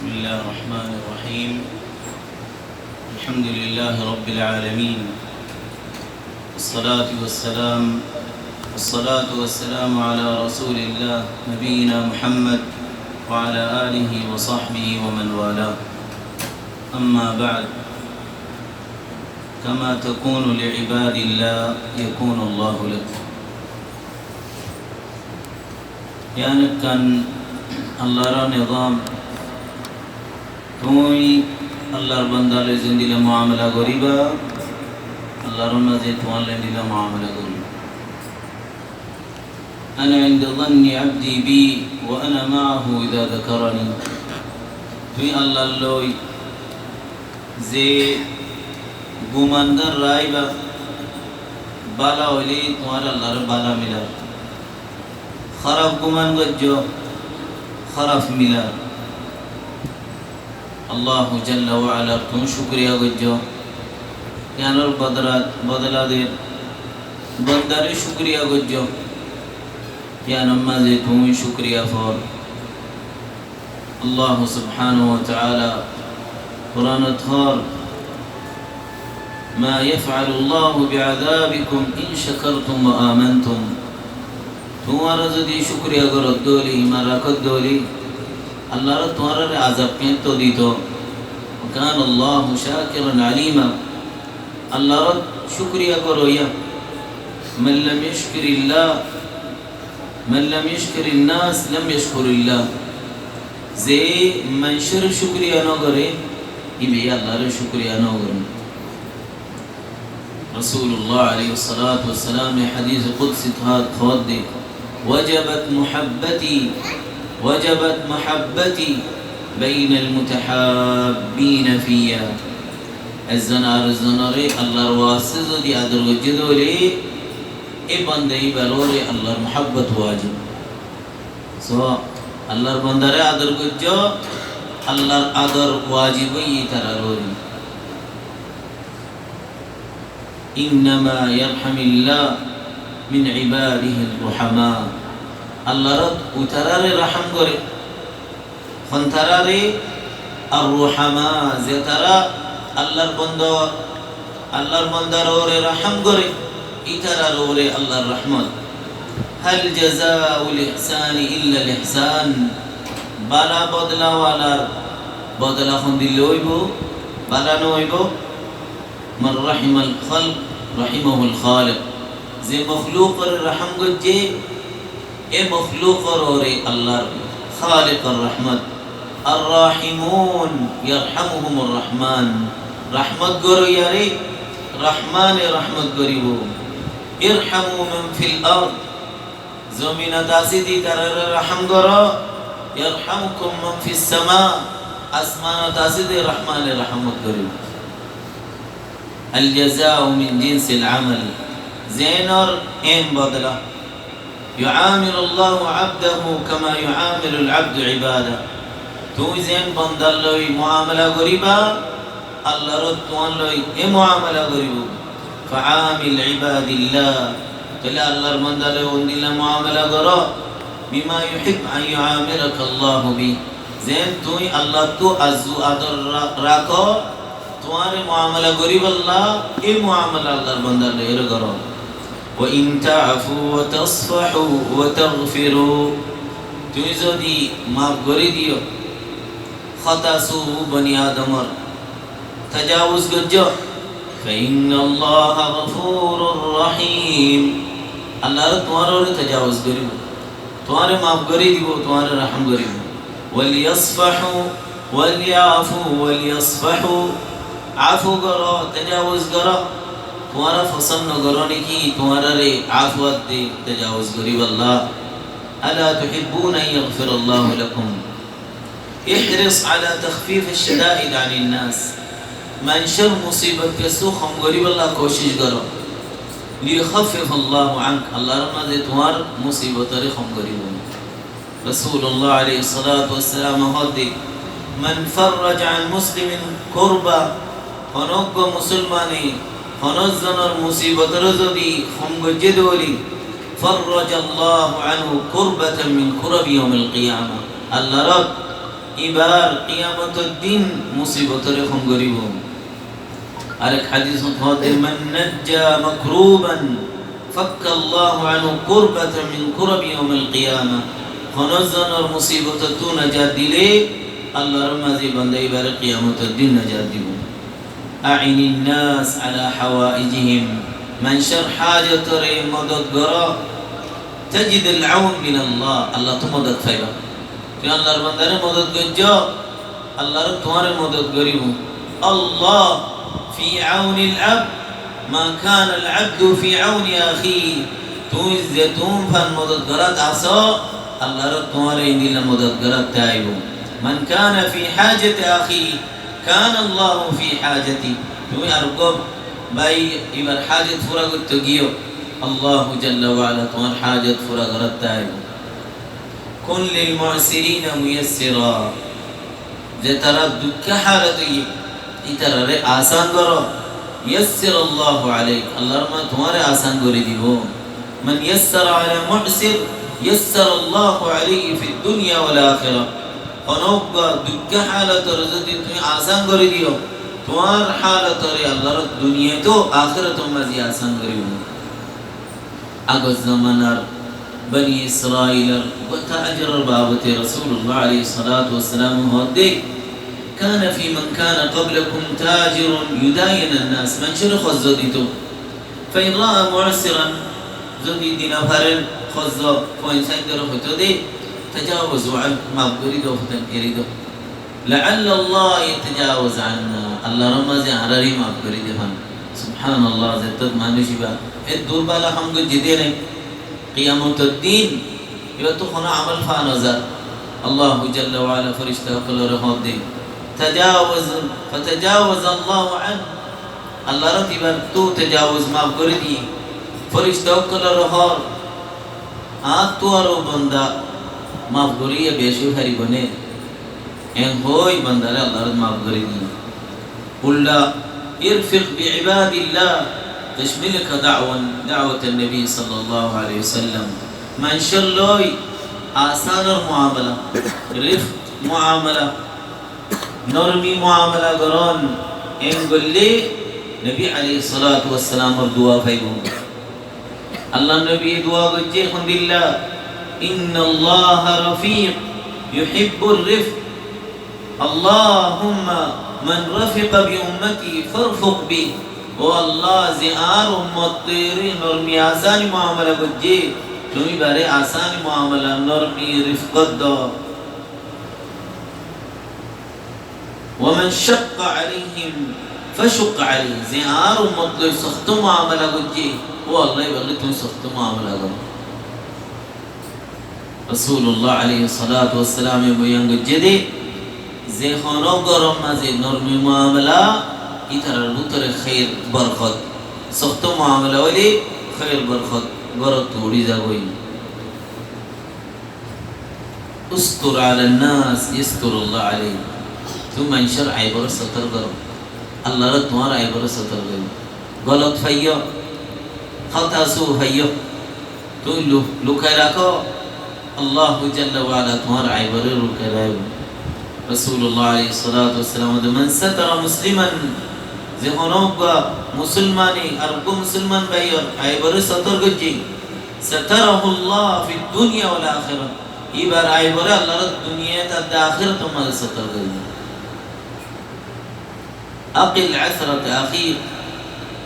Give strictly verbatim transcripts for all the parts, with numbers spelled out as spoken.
بسم الله الرحمن الرحيم. الحمد لله رب العالمين. والصلاة والسلام، والصلاة والسلام على رسول الله نبينا محمد وعلى آله وصحبه ومن والاه. أما بعد، كما تكون لعباد الله يكون الله لكم. Yián ekkán Allar nizam. Tuñí Allar banda loi zendilla muamala goriba, Allar mazé tuáñr loi endilla muamala goriba. أنا عند ظن عبدي بي وأنا معه إذا ذكرني. Tuñí Allar loi ze guman gán raiba, bála óile tuáñr Allar bála milar. Háraf guman goijjó, háraf milar. Allahu jalla wa ala tuñí cúkuriya goijjó. Yiánor bodola, bodola der. Bandare cúkuriya goijjó. Yiánor mazé tuñí cúkuriya for. Allahu subhanahu wa ta'ala Quranot hoór, ما يفعل الله بعذابكم إن شكرتم وآمنتم. Tuáñra zodi cúkuriya goródde óile, iman rakódde óile, Allar tuáñrare azab keénto dito. وكان الله شاكرا عليما. Allar cúkuriya goróya. من لم يشكر الله من لم يشكر الناس لم يشكر الله. Ze maincóre cúkuriya nogoré, íba Allaré cúkuriya nogoré. Rasulullah aláihis salatu wassalam e hadis qudsit hoódde, وجبت محبتي، وجبت محبتي بين المتحابين في. Ezzon ar ezzonoré Allar waste zodi ador goijjé dé óile, e banda íbar uore Allar muhábbot wajib. So, Allar bandare ador goijjó, Allar ador wajib óiye ítarar uore. إنما يرحم الله من عباده الرحماء. Allar ítarare rahám goré. Hontarare? Ar-ruhama, zetará Allar banda, Allar bandar uore rahám goré, ítarar uore Allar rahmot. هل جزاء الإحسان إلا الإحسان. Bála bodola walar bodola hondilla óibo? Bála no óibo? من رحم الخلق رحمه الخالق. Ze mokhlukore rahám goijjé, e mokhlukor uore Allar Khaliqor rahmot. الراحمون يرحمهم الرحمن. Rahmot goróyare Rahmane rahmot goribo. ارحموا من في الأرض. Zominot asé dé ítarare rahám goró. يرحمكم من في السماء. Asmanot asé dé Rahmane rahmot goribo. الجزاء من جنس العمل. Zenor en bodola. يعامل الله عبده كما يعامل العبد عباده. Tuñí zen bandar loi muamala goriba, Allar tuáñr loi e muamala goribo. فعامل عباد الله. Tóile Allar bandar loi ondilla muamala goró. بما يحب أن يعاملك الله به. Zen tuñí Allattú arzu ador ra-, rakó, tuáñre muamala goríbolla, e muamala Allar bandar loi ere goró. وإن تعفوا وتصفحوا وتغفروا. Tuñí zodi maf gorí diyo, hotá su boni adamor tajawuz goijjó, فإن الله غفور رحيم. Allar tuáñr uore tajawuz goribo, tuáñre maf gorí dibo, tuáñre rahám goribo. وليصفحوا وليعفوا وليصفحوا. Afu goró, tajawuz goró. Tuáñra fosón no goró né ki tuáñrare afuwat de tajawuz goríbolla? ألا تحبون أن يغفر الله لكم؟ احرص على تخفيف الشدائد عن الناس. Maincór musibot kessú hom goríbolla kócic goró. ليخفف الله عنك. Allar mazé tuáñr musibotore hom goríbo. Rasulullah aláihis salatu wassalam hoódde, من فرج عن مسلم كربة. Honó uggwá musolmane honó zonor musibotore zodi hom goijjé dé óile, فرج الله عنه كربة من كرب يوم القيامة. Allar Ibár kiyamotor din musibotore hom goribo. Arek hadisot hoóde, "Man najja makruban, fakkallahu anhu kurbatan min kurabi yawmil qiyamah." Hono zonor musibotottú najat dile, Allar mazé banda ibáre kiyamotor din najat dibo. "A'inin nas ala hawaijihim." Manúcor hájotore modot goró. "Tajidil aun min Allah." Allattú modot faiba. Tui Allar bandare modot goijjó, Allar tuáre modot goribo. "Allah fi aunil abd, ma kanal abdu fi auni akhi." Tui zettún fan modot gorát asó, Allar tuáre endilla modot gorát táibo. "Man kana fi hajati akhi, kana Allahu fi hajati." Tui ar uggwá bái ibár hájot fura goittó giyó, Allahu jalla wa ala tuár hájot fura gorát táibo. "Kun lil mu'sirina muyassira." Zetará dukkó hálot óiye, ítarare asan goró. "Yassarallahu alaik." Allar mazé tuáre asan gori dibo. "Man yassara ala mu'sir, yassarallahu alaihi fid dunya wal akhirah." Hono uggwá dukkó hálotore zodi tui asan gori diyo, tuár hálotore Allar duniyait ó ahérator mazé asan goribo. Agor zomanar Bani Israilor uggwá tajiror babote Rosulullah alaihis salatu wassalam hoóde, "Kana fi man kana qablakum tajirun yudayinan nas." Manúcore korza dito. "Fa in ra'a mu'siran", zodi di no farer korza, fuain sáindore hoito de, "Tajawazu anhu", maf gori do, hoton eri do. "La'alla Allah yatajawazu anna", Allar mazé añárare maf gori de fán. Subhanallah, zettót manúic ibá e durbala ham goijjé de né, kiyamotor din, ibáttu hono amol fa no zar. Allahu jalla wa ala ferishta ókkolore hoóde, "Tajawaz, fatajawaza Allahu anhu." Allar ibáttu tajawuz, maf gori diye. Ferishta ókkolore hoór, "Añáttu aró banda maf goriye beci faribo né?" En hoi bandare Allar maf gori diye. Ulla, "Irfiq bi ibadillah, tashmilka da'wan, da'watan Nabi sallallahu alaihi wasallam." Manúcor loi asanor muamala, rifq muamala, normi muamala goron, en goille Nabi alaihis salatu wassalamor dua faibo. Allar nobiye dua goijjé hondilla, "Innallaha rafiq yuhibbur rifq. Allahumma man rafiqa bi ummati farfuq bih." Ó Allah, ze añár ummotore normi asani muamala goijjé, tumi ibáre asani muamala, normi rifq do. "Wa man shaqqa alaihim fashuqq alaih." Ze añár ummot loi sokto muamala goijjé, ó Allah, ibár loi tumi sokto muamala goró. Rosulullah alaihis salatu wassalame boyan goijjé de, ze hono góror mazé normi muamala, ítarar bútore khair borkot. Sokto muamala óile khair borkot górottu uri zagói. "Ustur alan nas yasturullah alaik." Tui manúcor aibore sotor goró, Allar tuáñr aibore sotor goribo. Golot faiyó, hotá su faiyó, tui lu-, lukai rakó, Allahu jalla wa ala tuáñr aibore lukai rakíbo. Rosulullah alaihis salatu wassalam hoóde, "Man satara musliman", ze hono uggwá musolmane ar uggwá musolman báiyor aibore sotor goijjé, "Satarahullah fid dunya wal akhirah." Ibár aibore Allar duniyait ar ahérator mazé sotor goribo. "Aqil asrata akhik,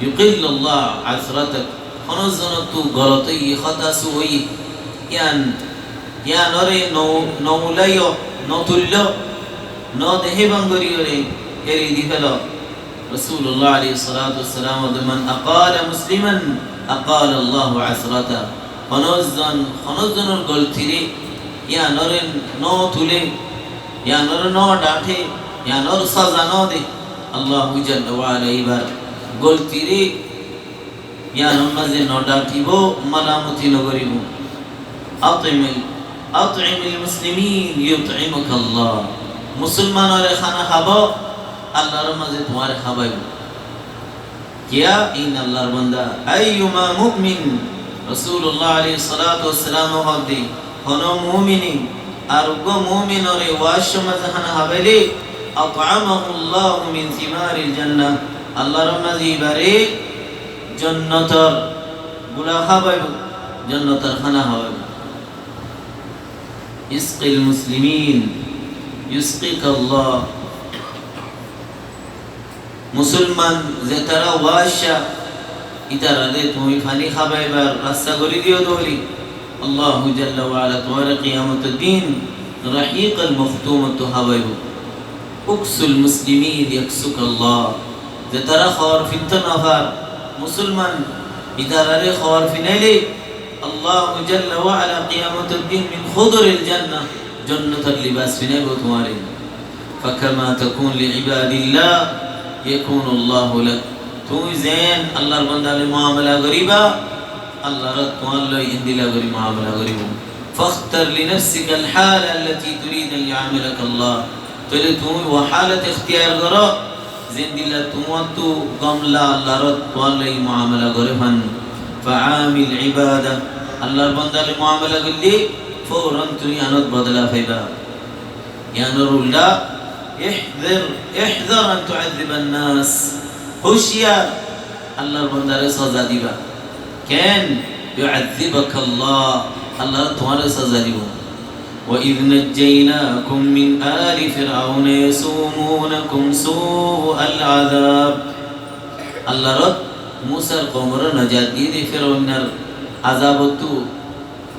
yuqillullah asratak." Hono zonottú golot óiye, hotá su óiye, yián, yiánore no, no ulaiyó, no tuilló, no dehe bangoriyóre eri di félo. Rosulullah alaihis salatu wassalam hoóde, "Man aqala musliman aqala Allahu asrata." Hono zon, hono zonor goltire, yiánore no tule, yiánore no dháte, yiánor saza no de, Allahu jalla wa ala ibár goltire yiánor mazé no dhátibo, malamoti no goribo. "At'imil, at'imil muslimin yut'imukallah." Musolmanore hána hábo, Allar mazé tuáñre hábaibo. Kiyá? In Allar banda. "Ayyuma mu'min", Rosulullah alaihis salatu wassalam hoóde, hono mumine Ar uggwá muminore wácco mazé hána hábaile, "أطعمه الله من ثمار الجنة", Allar mazé ibáre jonnotor gula hábaibo, jonnotor hána hábaibo. اسق المسلمين يسقك الله. Musulman zetará wácca, itarare tuñí faní hábaibar rasta gorí diyo dóri. Allahu jalla wa ala tuáñre kiyamotor din rahiqul makhtumottu hábaibo. اكس المسلمين يكسك الله. Zetará hóor fintó nofar musulman, itarare hóor finaile Allahu jalla wa ala kiyamotor din من خضر الجنة, jonnotor libas finaibo tuáñre. فكما تكون لعباد الله يكون الله لك. Tuñí zeén Allar bandaloi muamala goríba, Allar tuáñlloi endilla gorí muamala goríbo. فاختر لنفسك الحال التي تريد أن يعاملك الله. Tóile tuñí ó halat ektiyar goró, zendilla tuáñttu gom lage Allar tuáñlloi muamala goré fán. فعامل عباده. Allar bandaloi muamala goille fóran tuñí anot bodola faiba. Iánor uldha, احذر، احذر أن تعذب الناس. Huciyar, Allar bandare soza diba. Ken? يعذبك الله, Allar tuáñre soza dibo. وإذ نجيناكم من آل فرعون يسومونكم سوء العذاب. Allar Musar koumore najat diye de Firaunor azabottu.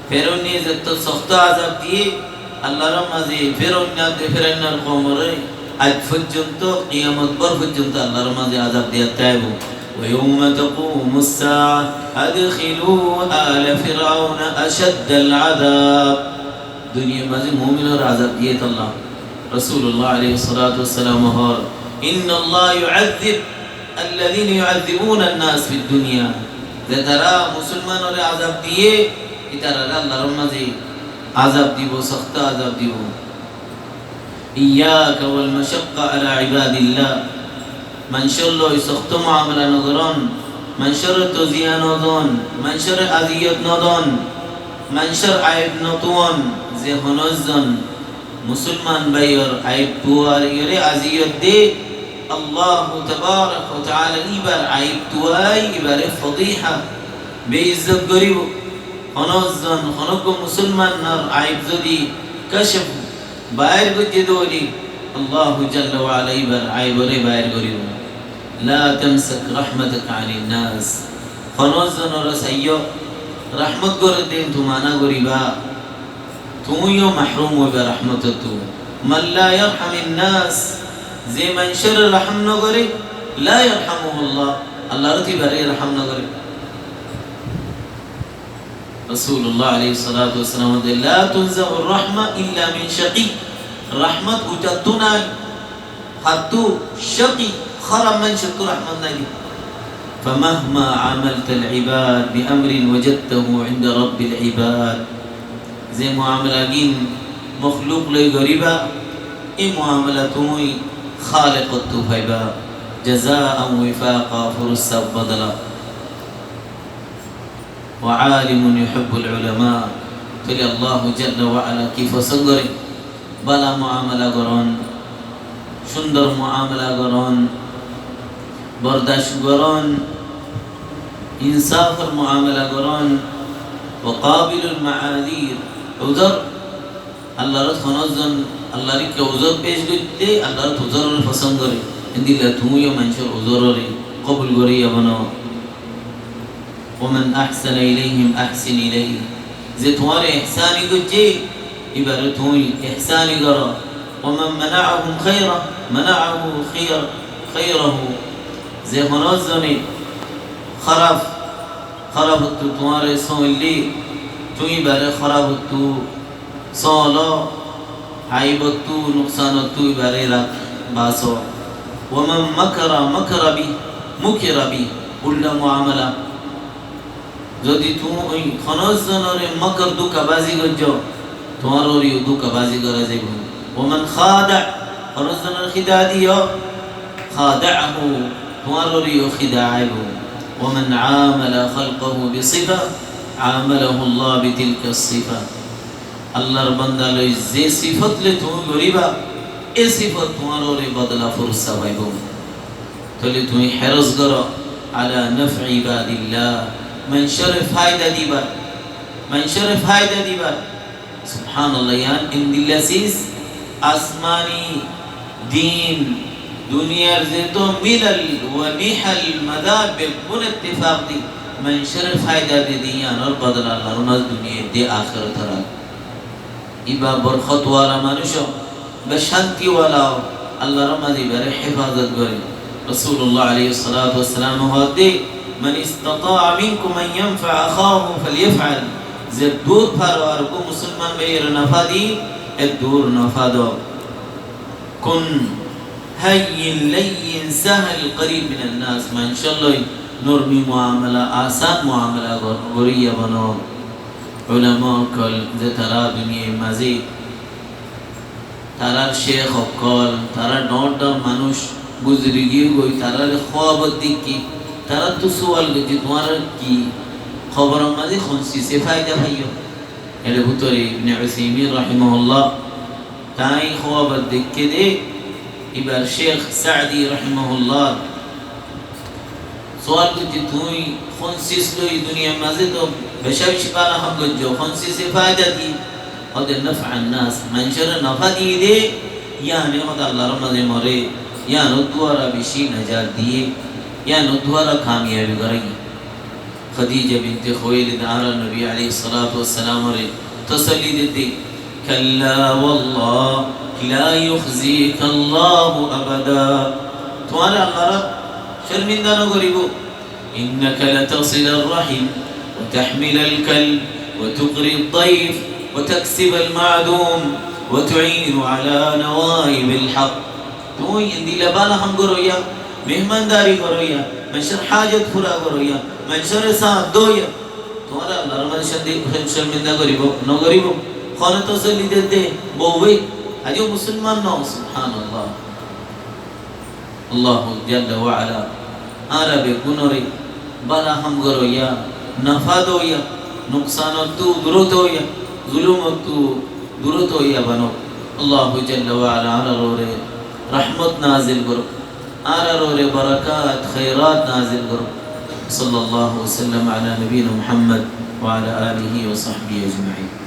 Firaunore zetó sokto azab diye, Allar mazé Firaun, Firaunor koumore aij foijjonto, kiyamot bor foijjonto Allar mazé azab diya táibo. ويوم تقوم الساعة أدخلوا آل فرعون أشد العذاب. Duniyar mazé muminore azab diye tálla. Rasulullah aláihis salatu wassalam hoór, إن الله يعذب الذين يعذبون الناس في الدنيا. Zetará musulmanore azab diye, itarare Allar mazé azab dibo, sokto azab dibo. إياك والمشقة على عباد الله. Maincór loi sokto muamala no goron, maincóre toziya no don, maincóre aziyot no don, maincór aib no tuwon, ze honó zon musulman báiyor aib tuwar iyóre aziyot de, Allahu tabarak wa taala ibar aib tuwai, ibare fodiha, beizzot goribo. Honó zon, honó musulmanor aib zodi kashf, bair goijje de óile, Allahu jalla wa ala ibar aibore bair goribo. لا تمسك رحمتك عن الناس. Honó zonore saiyó, rahmot gorer de tuñí mana goriba, tuñí yó mahrum óiba rahmotottu. من لا يرحم الناس, ze maincóre raham no gore, لا يرحمه الله, Allar ibare raham no gore. Rasulullah aláihis salatu wassalam hoór de, لا تنزع الرحمة إلا من شقي. Rahmot utháttu nai, háttu shaqi, háraf maincóttu rahmot nai de. فمهما عاملت العباد بأمر وجدته عند رب العباد. Ze muamala gín makhluk loi goriba, e muamala tuñí Khaliqottu faiba. جزاء وفاقا, furosar bodola. وعالم يحب العلماء. Tóile Allahu jalla wa ala ki fosón gore? Bála muamala goron, cúndor muamala goron, bordac goron, insáfor muamala goron, وقابل المعاذير, uzor Allar honó zon Allar ikká uzor pec goijje, Allar uzorore fosón gore. Endilla tuñí yó maincór uzorore kobul goriya bano. ومن أحسن إليهم أحسن إليه. Ze tuáñre ehsáni goijje, ibare tuñí ehsáni goro. ومن منعهم خيره منعه خير، خيره. Ze honó zone háraf, hárafottu tuáñre sóoille, tuñí ibare hárafottu sóolo, aibottu, nuksanottu ibare rak, baso. ومن مكر مكر به مكر به. Uldha muamala. Zodi tuñí honó zonore makr, dukabazi goijjo, tuáñrore yó dukabazi gora zaibo. ومن خادع, honó zonore khida diyo, خادعه, tuáñrore yó khida aibo. ومن عامل خلقه بصفة عامله الله بتلك الصفة. Allar banda loi ze sifot loi tuñí goríba, e sifot tuáñr uore bodola fursa faibó. Tóile tuñí héros goró, ala naf'i ibadillah, maincóre faida dibar, maincóre faida dibar. Subhanallah, yián endilla sis, asmani, din, duniyar zeto milal wa nihal madar beggún ittifak di, maincóre faida di di, yiánor bodola Allar mazé duniyai de, ahérator age. Iba borkot wala manúic ó, iba cánti wala ó, Allar mazé ibare hefazot goré. Rosulullah aláihis salatu wassalam hoódde, "Man istata'a minkum an yanfa'a akhahu falyaf'al." Zeddúr faro ar uggwá musolman báiyore nafa di, eddúr nafa do. Kun hayyin layyin sahal qarib minan nas, maincór loi normi muamala, asán muamala gor-, goríya bano. Ulama ókkol ze tará duniyar mazé, tarár cekh ókkol, tará dhoóñr dhoóñr manúic guzori giyé goi, taráre hóabot deikké, taráttu sual goijjé, tuáñra ki koboror mazé hon size faida faiyó? Ere bútore Ibne Usaimin rahimahullah, tañí hóabot deikké de, ibar cekh Saadi rahimahullah sual goijjé, tuñí hon siz loi duniyar mazé to beca beci bála ham goijjó, hon size faida di? Hoódde naf'an nas, maincóre nafa diyé de, yiáne hoódde Allar mazé more, yián uddúara beci najat diyé, yián uddúara kamiyabi goráiye. Khadija binte Khuwailid añára nobi aláihis salatu wassalamore tosolli dedde, "Kalla wallah, la yukhzika Allahu abada." Tuáñre Allar corminda no goríbo. "Innaka latasilur rahim, wa tahmilal kal, wa tuqrid dayf, wa taksibal ma'dum, wa tu'inu ala nawaibil haq." Tuñí endilla bála ham goróya, mehmandari goróya, maincór hájot fura goróya, maincóre sañt dóya. Tuáñre Allar mazé cóndi-, cór-, corminda goríbo, no goríbo? Hone tosolli dedde, bouwe, aijjó musolman no, subhanallah. Allahu jalla wa ala añára beggúnore bála ham goróya, nafa dóya, nuksanottu durot óya, zulumottu durot óya banok. Allahu jalla wa ala añárar uore rahmot nazil gorouk, añárar uore barakat, khairat nazil gorouk. Sallallahu wa sallam ala nabiyina Muhammad wa ala alihi wa sahbihi ajma'in.